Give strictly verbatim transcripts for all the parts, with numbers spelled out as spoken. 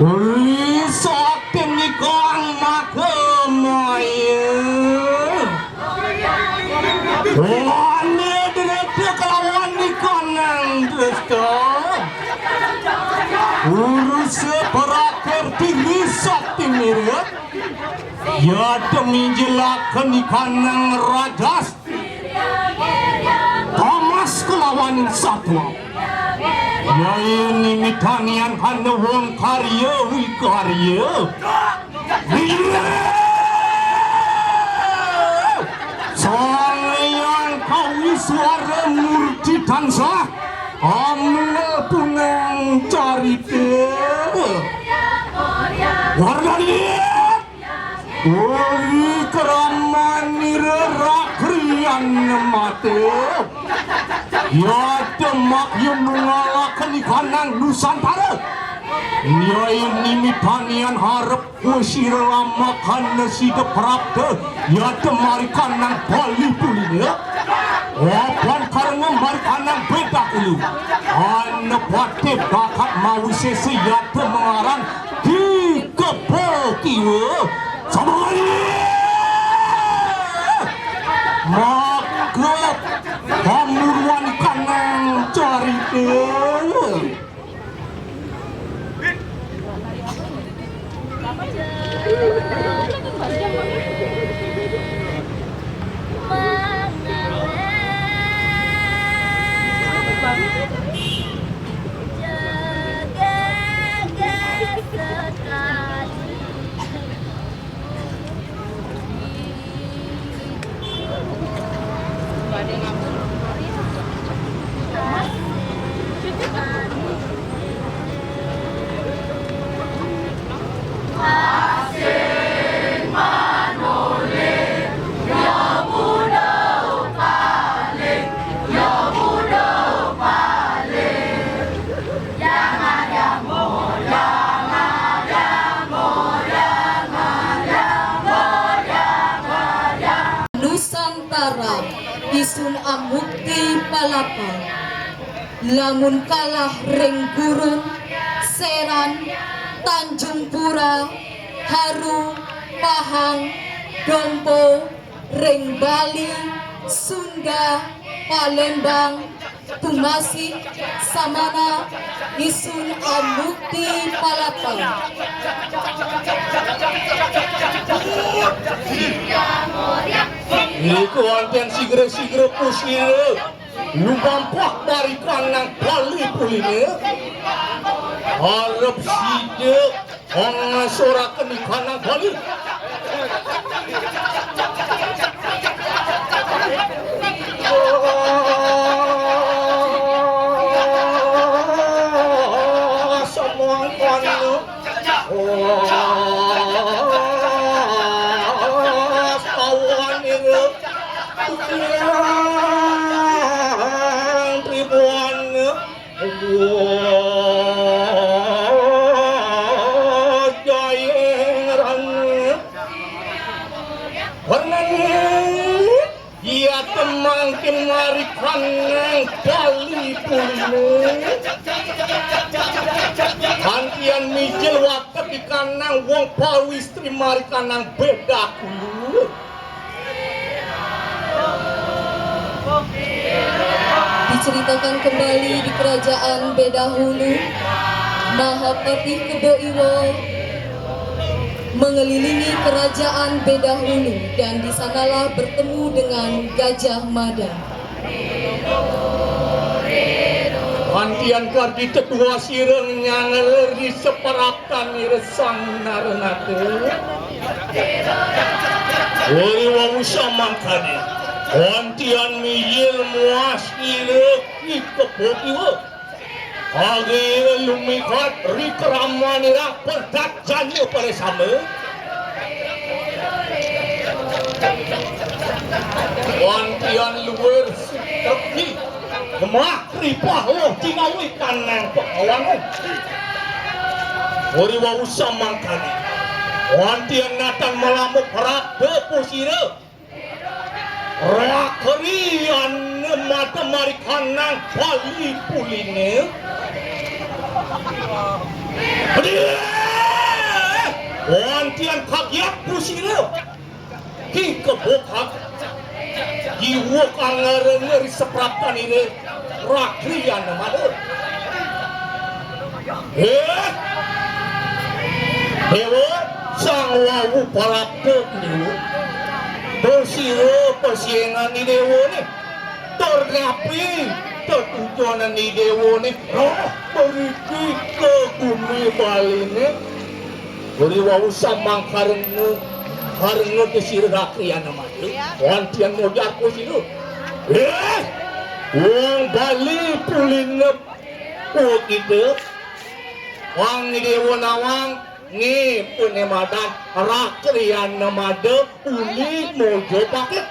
Wisata nikang makamaya. Wane dreta kalawan nikanang dresta. Urus prakerti wisata mirip. Ya demi jelakan nikanang rajas. Tamas kalawan satwa. Yai nimitanian hana wong karya wikarya. Sang Hyang Kawiswara murti tansah amel punang carita. Warga liat. Uli kramanira rakrian mata. Yata makya nunggalaken ikanang Nusantara. Nyai nimitanian harep kusira lamakana sida prapta. Yata marikanang pali pulinya. Wapan karenga marikanang bedak ulu. Ana patih bakat mawisesa yata mangaran Ki Kepa Kiwa. Sabari! Maka pamuruan kanang carita. Palapa. Lamun kalah ring Gurun, Seran, Tanjung Pura, Haru, Pahang, Dompo, ring Bali, Sunda, Palembang, Tumasik, Samana, isun amukti palapa. Iku anten sigra-sigra pusira. Lumampah marikanang Bali Pulina. Arep sida ngasoraken ikanang Bali. Semangkana. Oh, sawanira. Tribuana. Jayeng rana. Warnane. Iya temangkin marikanang Bali Pulina. Antian mijil watek ikanang wong pawistri marikanang Bedahulu. Diceritakan kembali di kerajaan Bedahulu, Mahapatih Kebo Iwa mengelilingi kerajaan Bedahulu dan di sanalah bertemu dengan Gajah Mada. Antian kardi tetua sira nyangelir di separaptan ira sang narenata. Wari wau samangkane. Antian mijil muas ira Ki Kebo Iwa. Agi lumikat ri kramanira pegat jana paresama. Wantian luwir sutrepti gemah ripah loh cinawi kanang pekawan. Uri wau samangkane. Wantian natan malamuk prapta pusira. Rakrian mata marikanang Bali Pulina. Adih! Wantian kagiat pusira. Ki kebukak. Jiwa kang ngarengeri sepraptan ini. Rakrian mata. Eh? Dewa, sang wau parapta Dewa. Tur sira pasiengan ni Dewa ni. Tur napi tetujonan ni Dewa ni? Roh beriki ke gumi Bali ni. Uri wau samang karenga, karenga ke sira rakriana mata. Wantian mojar ku sira. Eh, wong Bali Pulina. Oh, kita. Wang ni Dewa nawang, ni pune madan rakriana mada uli mojo paket.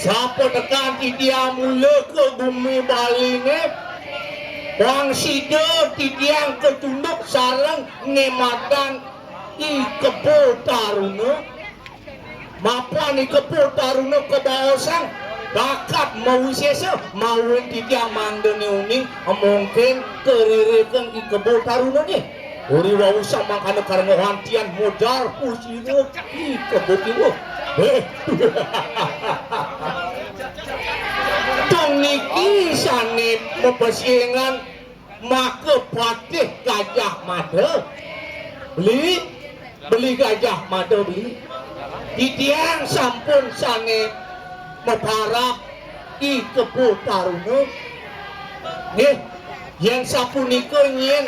Sapa tekan titiang mula ke gumi Bali ne? Wang sida titiang ketunduk sareng ne madan I Kebo Taruna. Mapan I Kebo Taruna kabaosang bakat mawisesa, mawin titiang mangdane uning mungkin karirikan I Kebo Taruna ni. Uri wau samangkana karena wantian mojar pusira I Kebo Kiwa. Eh. Tong niki sane mapasiengan maka patih Gajah Mada. Beli, beli Gajah Mada, beli. Titiang sampun sane maparab I Kebo Taruna. Nggih, yen sapunika nyen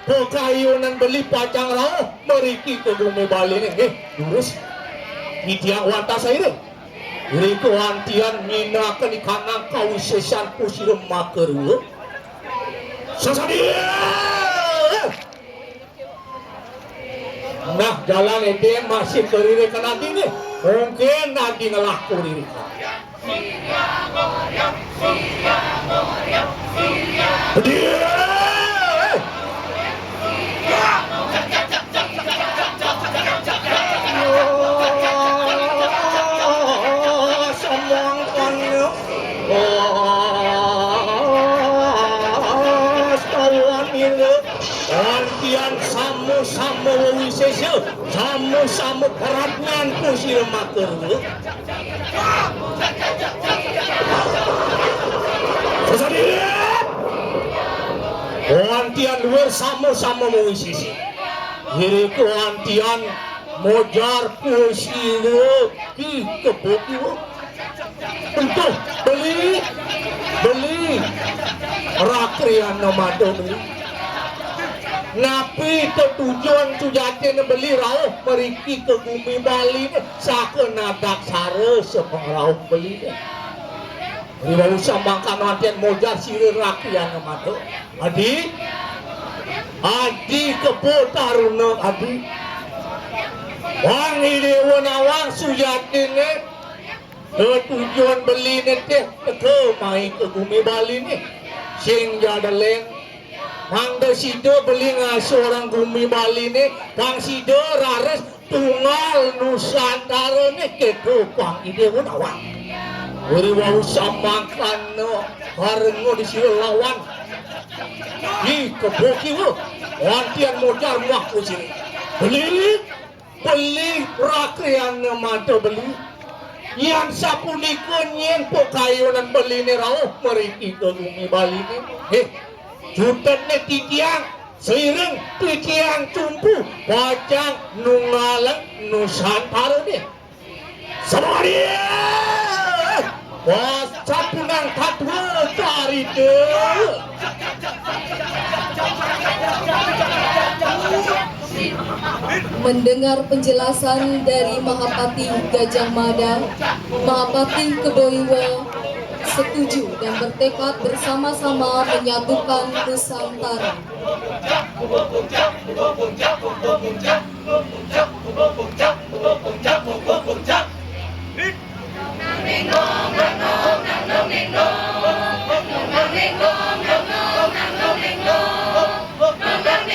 pakayunan beli pacang rauh mriki ke gumi Bali nggih. Lurus. Titiang wantah sairing. Riku antian nginaken ikanang kawisesan pusira makarua. Sasadia. Nah, jalan ente masih keririkan nanti nih. Mungkin nanti ngelaku ririkan. Dia. Antian sama-sama wewisesa, sama-sama peratngan ku sira matur. Sesadhiat. Antian luwur sama-sama wewisesa. Iriku antian mojar ku sira ki kebo kiwa. Entuh, beli, beli. Rakriana mada beli. Napi tetujon sujatinne beli rauh mriki ka gumi Baline, saka nadaksara sapangrauh beline. Riwau samangkana antian mojar sira rakriana mada. Adi, adi kebo taruna adi. Wang Idewa nawang sujatinne Tetujon beline teh teka mai ka gumi Baline. Sing jadeleng. Mangda sida beli ngasuh orang gumi Baline, pang sida raris tunggal Nusantarane, keto pang Idewa nawang. Uri wau samangkana karenga di sira lawan. Ih, kebo kiwa. Antian mojar muah ku sira. Beli Beli rakriana mada beli. Yan sapunika nyen pakayunan beline rauh mriki ka gumi Baline. Heh, jutetne titiang siring titiang cumpu pacang nunggalang Nusantarane. Samadhi! Wah, sapunang tatwa carita. Mendengar penjelasan dari Mahapatih Gajah Mada, Mahapatih Kebo Iwa setuju dan bertekad bersama-sama menyatukan Nusantara.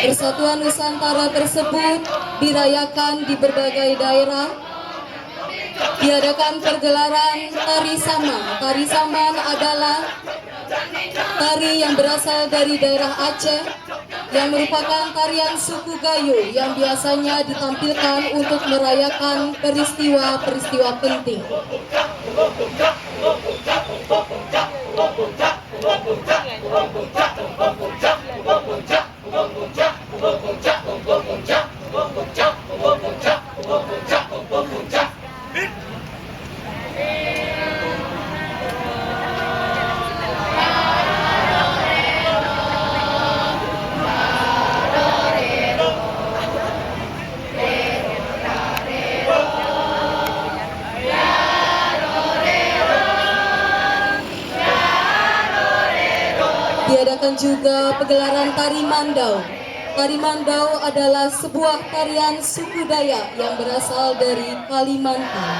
Persatuan Nusantara tersebut dirayakan di berbagai daerah. Diadakan pergelaran tari saman. Tari saman adalah tari yang berasal dari daerah Aceh yang merupakan tarian suku Gayo yang biasanya ditampilkan untuk merayakan peristiwa-peristiwa penting. Diadakan juga pegelaran tari mandau. Tari mandau adalah sebuah tarian suku Dayak yang berasal dari Kalimantan.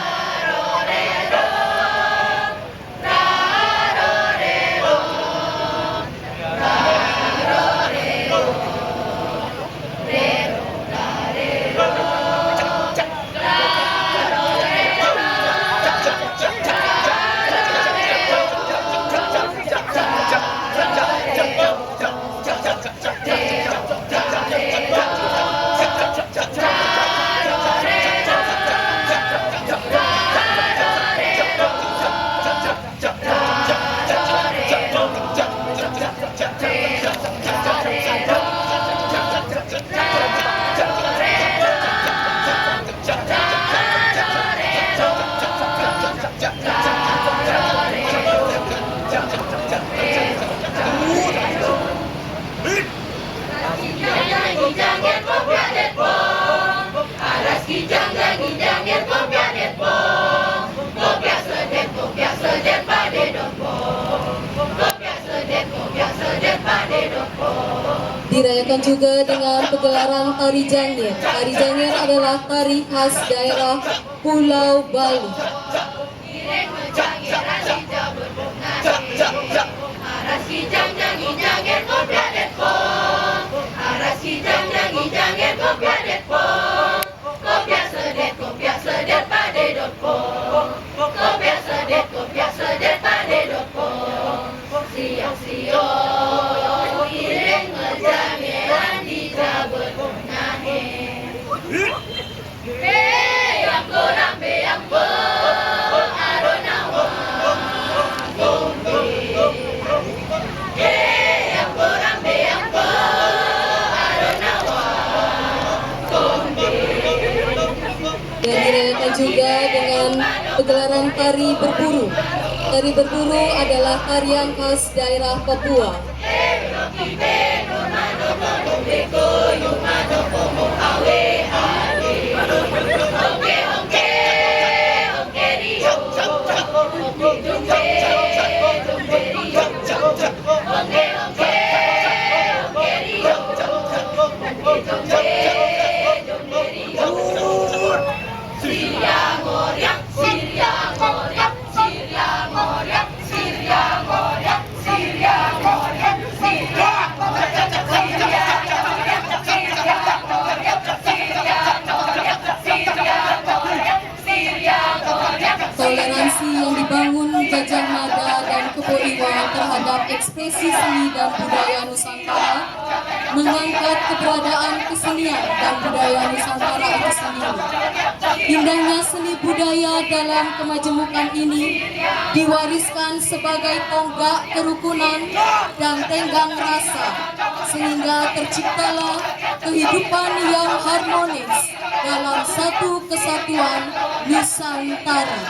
Dirayakan juga dengan pegelaran tari jangir. Tari jangir adalah tari khas daerah Pulau Bali. Juga dengan pegelaran tari berburu. Tari berburu adalah tarian khas daerah Papua. Toleransi yang dibangun Gajah Mada dan Kebo Iwa terhadap ekspresi seni dan budaya Nusantara mengangkat keberadaan kesenian dan budaya Nusantara itu sendiri. Indahnya seni budaya dalam kemajemukan ini diwariskan sebagai tonggak kerukunan dan tenggang rasa, sehingga terciptalah kehidupan yang harmonis dalam satu kesatuan Nusantara.